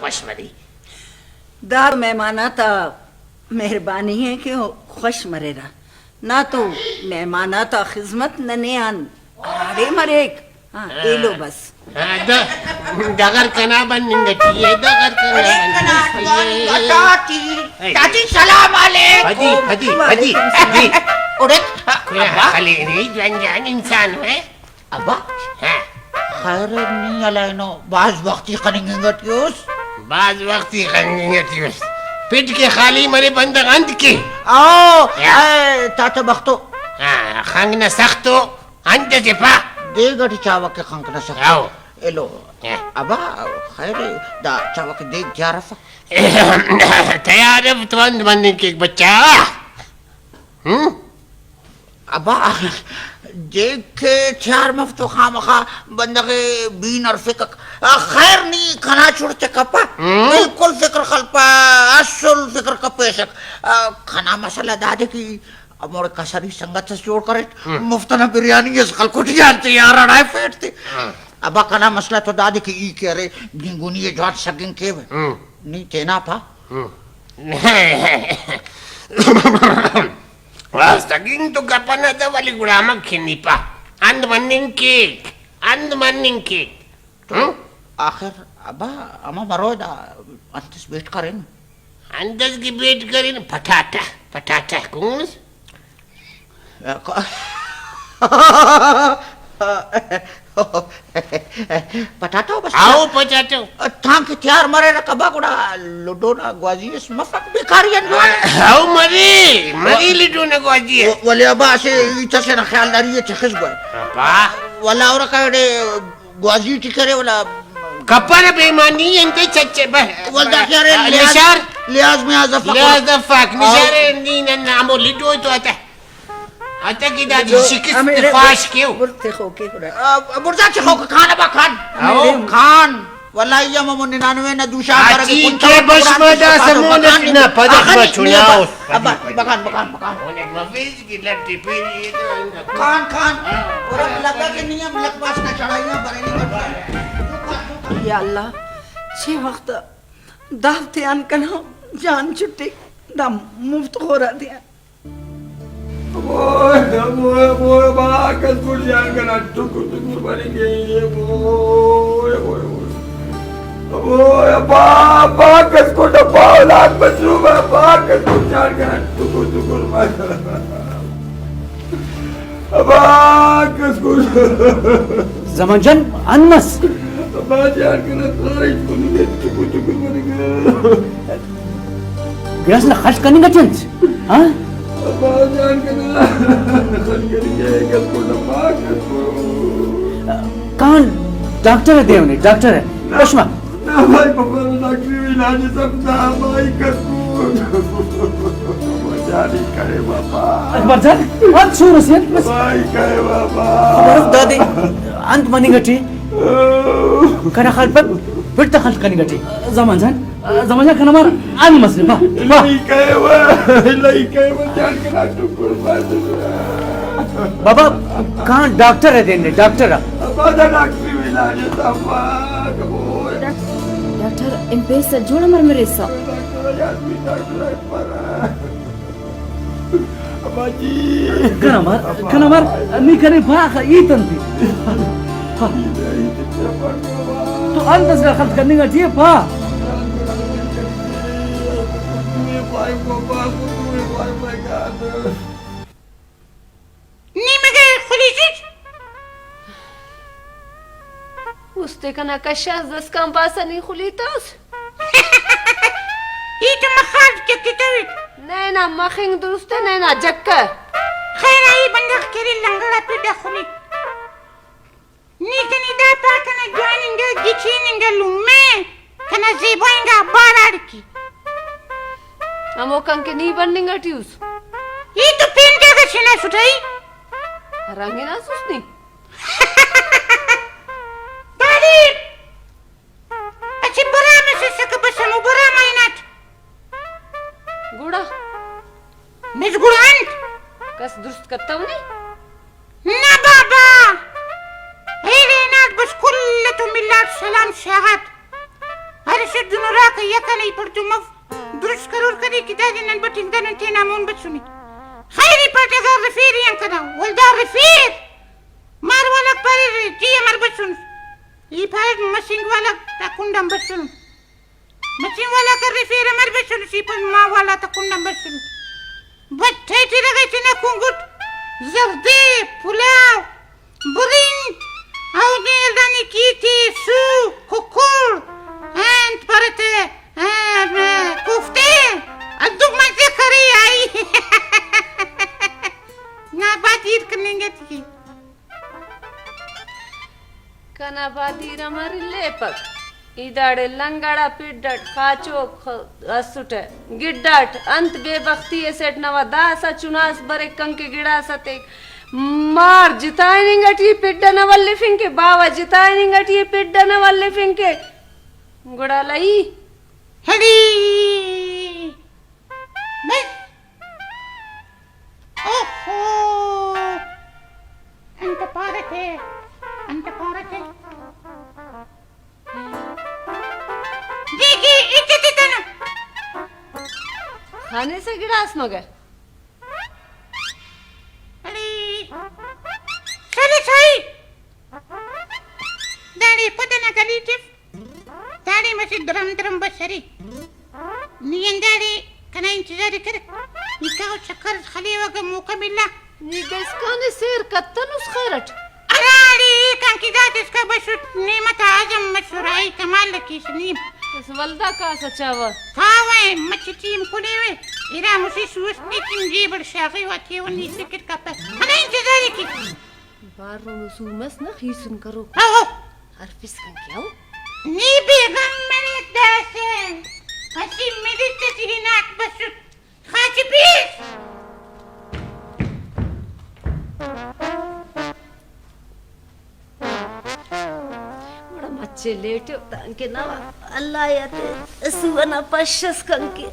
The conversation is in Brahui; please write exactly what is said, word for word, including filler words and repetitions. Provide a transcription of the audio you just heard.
خوش مرے۔ دا مہمان آتا مہربانی ء کہ او خوش مریرہ۔ نا تو مہمان آتا خذمت ننے آن ہراڑے مریک۔ ہاں، ایلو بس۔ ہاں، دا-، دغر کنا بننگ ٹی ء، دغر کنا بننگ ٹی ء۔ ٹاٹی، اے۔ ٹاٹی، سلام علیکم۔ پدی، پدی، پدی، پدی۔ اڑے، ابا۔ خلیری جوان جان انسان ہے۔ ابا۔ ہاں۔ خیر، نی ہلائنو، بھاز وختی خننگ ٹی اس۔ بھاز وختی خننگ ٹی اس۔ پٹ کے خالی مرے بندغ انت کے۔ او، ہاں۔ اے، تا تو بختو۔ ہاں، خنگ نہ سختو۔ انت اسے پا۔ دیگ اٹی چاوہ کے خنک نہ سخت۔ ہاؤ۔ ایلو۔ ہاں۔ ابا، خیر، دا چاوہ کے دیگ تیار افک۔ تیار اف تو انت مننگ کیک بچہ۔ ہم؟ ابا، دیگ کے تیار مف تو خامخا بندغ ء بین ہرفکک۔ آ، خیر نی کنا چڑ تے کپہ۔ ہم؟ بالکل فکر خلپہ، اصل فکر کپیسک۔ آ، کنا مسئلہ دادے کہ ہموڑے کسری سنگت اس جوڑ کریٹ، ہم۔ مفت ئنا بریانی اس خلکٹ یار تے یار اڑائفیٹ تے۔ ہاں۔ ابا کنا مسئلہ تو دادے کہ ای کہ ارے، گنگونی ء جوان سگنگ کیوہ۔ ہم۔ نی تینا پا۔ ہم۔ آ، سگنگ تو کپنہ تہ ولے گڑا امر کن ای پا۔ انت مننگ کیک، انت مننگ کیک۔ ہم؟ آخر ابا، امر مرو دا، انتس بیٹ کرین؟ انتس کہ بیٹ کرین؟ پٹاٹہ، پٹاٹہ کونس؟ پٹاٹو بس۔ آؤ، پٹاٹو۔ تانکہ تیار مریرہ کبا گڑا لڈو نا گوازی اس مفک بیکاری آن جوان۔ آؤ، مرے، مرے لڈو نا گوازی اس۔ ولے ابا اسہ ہیت اسے نا خیالداری ء تخس گڑا۔ ابا۔ ولا ہرکا ایڑے گوازی ٹی کرے ولا۔ کپرہ بے ایمانی انت چچے بہ۔ ولدا کہ ارے لحاظ، نشار۔ لحاظ میاز افک۔ لحاظ افک، نشار۔ نی نن ہمو لڈو تو آتا۔ آتا کہ دا لڈو شکست ہمیڑے پاش کیو۔ بر تخوکے گڑا۔ آ، بڑزا تخوک کان ابا کان۔ ہاؤ۔ کان۔ واللہ ای ہم ہمو ننانوے نا دوشان برگے اچی کن کے تو بش قرآن ما دا تخوک سمون کان اٹ نا پدک آخر ما نی چناؤ۔ ابا، بکان، بکان، بکان۔ کان، کان۔ اور اب لگا کہ نی ہم لکھ پاس نا چڑھائیاں برینے بٹھا۔ یا اللہ، چھ وخت دافتے آن کنا جان چھٹی، دا مفت خورا دیا۔ اوئے، اوئے، اوئے، با کس کر جان کنا ٹکر ٹکر بنی گئی۔ اوئے، اوئے، اوئے۔ ابا، ابا، ابا، کس کو ڈبا اولاد بچو، ابا، کس کو جان کنا ٹکر ٹکر مس۔ ابا، کس کو۔ زمان جان، انت مس؟ ابا جان کنا خارج کننگ ٹکر ٹکر مننگ۔ گڑاس نا خل کننگ اٹی انت؟ ہاں؟ ابا جان کنا خل کننگ ء، کس کو ڈبا، کس کو۔ کان ڈاکٹر ء دے نے، ڈاکٹر ء۔ بش ما۔ نہ بھائی، بابا ڈاکٹری علاج سب دا بھائی، کس کو۔ جانی کرے بابا۔ اکبر جان، انت شور اسے، انت بس۔ بھائی کرے بابا۔ خبر اف دادے، انت مننگ اٹی۔ کنا خیال پہ پٹ خل کننگ اٹی۔ زمان جان، زمان جان کنا مار انت مسنے، با، با۔ لئی کہیوہ، لئی کہیوہ، جان کنا ٹکر بس۔ بابا، کان ڈاکٹر ء دین نے، ڈاکٹر ء۔ ابا دا ڈاکٹری علاج تماک، اوئے۔ ڈاکٹر، ایم پیسہ جوڑ مر مریسہ۔ ڈاکٹر یاسمین، ڈاکٹر اکبر۔ ابا جی۔ کنا مار، کنا مار، نی کنے پا خا، ای تنتی۔ پا۔ تو انت اس کا خط کننگ اٹی پا۔ نی مگہ خلیسس؟ استے کنا کشاس دسکان پاسہ نی خلیتوس؟ ای تو مخارج چکتویت۔ نئے نا مخنگ درست ء، نئے نا جکہ۔ خیر ای بندغ کہ ارے لنگڑ آ پڈ آ خنے۔ نی کنے دا پا کنا جوان انگا گچین انگا لمہ کنا زیبا انگا باراڑ کی۔ ہموکان کہ نی بننگ اٹی اس۔ ای تو پین کیا گچین اسٹ ای؟ ہرانگ ہناسس نی؟ تعلیم! اسہ برام اس اسکہ بس ہمو برام آ ہناٹ۔ گڑا؟ مس گڑا انت؟ کس درست کتو نے؟ نہ بابا، ایڑے ہناٹ بس کل تو ملاٹ سلام سیاغات۔ ہر اسٹ دنو کہیہ کنے ای پڑتو مف، درست کرور کنے کہ دادے نن بٹنگ دنن تینا مون بسنے۔ خیر ای پاٹ اگہ رفیرے آن کنا، ولدا رفیر۔ مار والاک پاریرے، ٹی امر بسنس؟ ای پاریٹ مسنگ والاک تا کنڈ آن بسنس۔ مسنگ والاک ارفیرہ، امر بسنس؟ ای پاریٹ ماہ والا تا کنڈ آن بسنس۔ بٹ ٹیٹرغ ءِ تینا کنگٹ، زردے، پلاؤ، برنج، او نے دانے کیتے، سو، ککڑ، انت پارہ تہ، آ، کوفتے، ہندن مزہ کرے آئی۔ نا با دیر کننگ ٹی۔ کنا با دیر امر الیپک؟ ای داڑے لنگڑ آ پڈ اٹ خاچوک خ-، اسٹہ، گڈاٹ انت بے بختی اسیٹ نوا داسہ چناس بریک کنکہ گڑاس اتیک۔ مار جتائننگ اٹی پڈ ئنا ولفنگ کہ، باوہ جتائننگ اٹی پڈ ئنا ولفنگ کہ۔ گڑا لئی ہڑی بس۔ اوہو! انت پارہ تے؟ انت پارہ تے؟ جی، جی، ہچ اتتنو۔ خانیسہ گڑاس مگہ۔ اڑے، سلے سائی۔ داڑے پد ئنا گلی ٹف۔ داڑے مسہ درم درم بس ارے۔ نی ہنداڑے کنا انتظار ءِ کر۔ نی کاو چکر اس خلیوہ اگہ موقع ملا۔ نی داسکان ءِ سیر کتنس خیر اٹ۔ ہراڑے ایکان کہ دادے اسکا بسٹ، نعمت اعظم مسر، آئی کمال کیس نی۔ بس ولدا کاسہ چاوہ۔ کاوہ مچ ٹیم کلیوہ۔ ارا مسہ سوست نے کن جیب اٹ شاغیوہ تیوہ نی فکر کپہ۔ کنا انتظار ءِ کیس۔ بارو مسو مس نا خیسن کروک۔ ہو، ہو۔ ہرفس کنکہ ہو۔ نی بے غم مریک داسہ۔ اسہ منٹ ٹی ہناک بسٹ۔ خاچپیس۔ گڑا مچے لیٹو تانکہ نوا اللہ یاتے سو ئنا پش اس کنکہ۔